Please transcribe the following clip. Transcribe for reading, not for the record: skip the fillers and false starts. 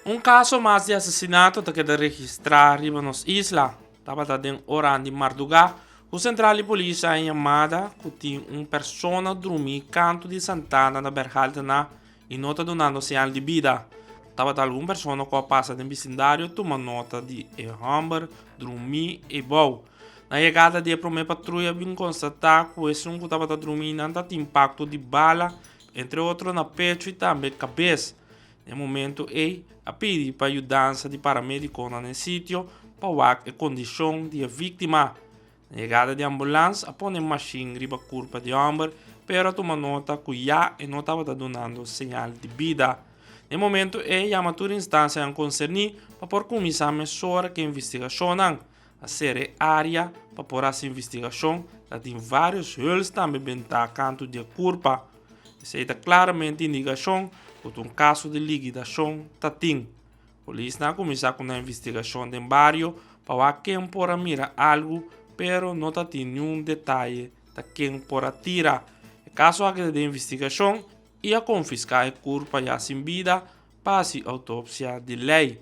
Un kaso mas di asesinato ta keda registrá riba nos isla. Tabata den oran di mardugá ku sentral di polis a haña yamada ku tin un persona drumí kantu di Santana na Berhaltena i no ta dunando señal di bida. Tabata algun persona ku a pasa den bisindario tuma nota di e hòmber drumí eibou. Na yegada di e promé patruya bin konstatá ku esun ku tabata drumí nan ta tin impakto di bala, entre otro na pechu i tambe kabes. Na e momento ei a pidi pa yudansa di paramedikonan na e sitio pa wak e kondishon di e víktima. Na yegada di ambulans a pone mashin riba kurpa di hòmber pero a tuma nota ku ya e no tabata dunando señal di bida. Na e momento ei yama tur instansianan konserní pa por kuminsá mesora ku e investigashonnan. A sera e área pa por hasi investigashon, ta tin vários huls tambe bentá kantu di e kurpa. Esei ta klaramente indikashon ku ta un kaso di likidashon ta tin. Polisnan a kuminsá ku nan investigashon den bario pa wak ken por a mira algu, pero no ta tin niun detaye ta ken por a tira. E kaso a keda den investigashon i a konfiská e kurpa ya sin bida pa hasi outopsia di lei.